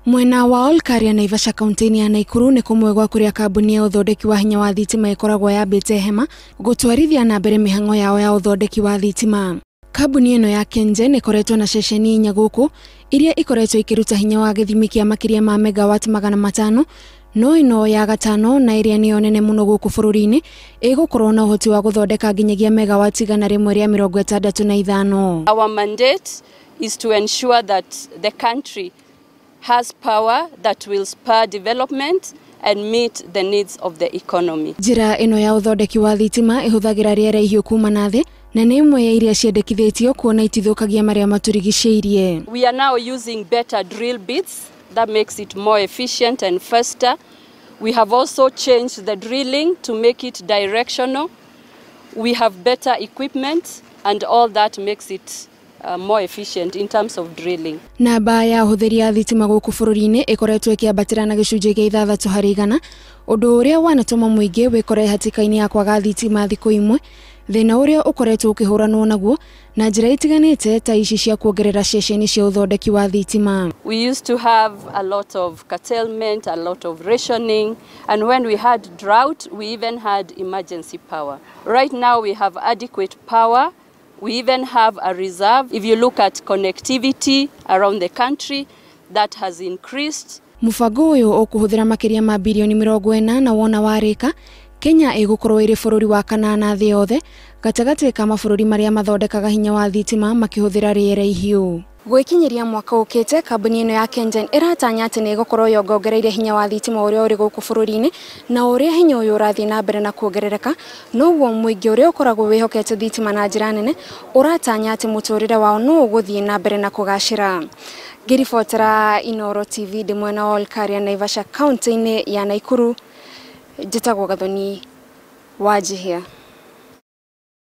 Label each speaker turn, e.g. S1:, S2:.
S1: Mwena wa Olkaria, Naivasha, kaunti-inĩ ya Naikuru nĩ kũmwe gwa kũrĩa kambuni ya ũthondeki wa hinya wa thitima ĩkoragwo yambĩte hema gũtwarithia na mbere mĩhang'o yao ya ũthondeki wa thitima. Kambuni ĩno ya KenGen ĩkoretwo na ceceni 4 gũkũ iria ikoretwo ikĩruta hinya wa gĩthimi kĩa makĩria ma megawati 500, no ĩno ya gatano na ĩrĩa nĩyo nene mũno gũkũ bũrũri-inĩ ĩgũkorwo na ũhoti wa gũthondeka nginyagia megawati 165.
S2: Our mandate is to ensure that the country has power that will spur development and meet the needs of the economy.
S1: Njĩra ĩno ya ũthondeki wa thitima ĩhũthagĩra rĩera ihiũ kuma na thĩ na nĩ ĩmwe ya iria ciendekithĩtio kuona itithũkagia marĩa matũrigicĩirie.
S2: We are now using better drill bits that makes it more efficient and faster. We have also changed the drilling to make it directional. We have better equipment and all that makes it more efficient in terms of drilling.
S1: Namba ya ũhũthĩri ya thitima gũkũ bũrũri-inĩ ĩkoretwo ĩkĩambatĩra na gĩcunjĩ kĩa 6%, ũndũ ũrĩa wanatũma mũingĩ wĩkore hatĩka-inĩ ya kwaga thitima thikũ imwe, thĩna ũrĩa ũkoretwo ũkĩhũranwo naguo na njĩra itiganĩte ta ici cia kuongerera ceceni cia ũthondeki wa thitima.
S2: We used to have a lot of curtailment, a lot of rationing, and when we had drought, we even had emergency power. Right now we have adequate power. We even have a reserve. If you look at connectivity around the country, that has increased.
S1: Mũbango ũyũ ũkũhũthĩra makĩria ma birioni 40 na wona warĩka, Kenya ĩgũkorwo ĩrĩ bũrũri wa kanana thĩ yothe gatagatĩ ka mabũrũri marĩa mathondekaga hinya wa thitima makĩhũthĩra rĩera ihiũ. Gwĩkinyĩria mwaka ũkĩte, kambuni ĩno ya KenGen ĩratanya atĩ nĩ ĩgũkorwo yongongereire hinya wa thitima ũrĩa ũrĩ gũkũ bũrũri-inĩ, na ũrĩa hinya ũyũ ũrathiĩ na mbere na kuongerereka noguo mũingĩ ũrĩa ũkoragwo wĩhokete thitima na njĩra nene ũratanya atĩ mũtũrĩre wao no ũgũthiĩ na mbere na kũgacĩra. Ngĩribotera Inooro TV ndĩ mwena wa Olkaria, Naivasha, kaunti-inĩ ya Naikuru, njĩtagwo Gathoni Wanjihia.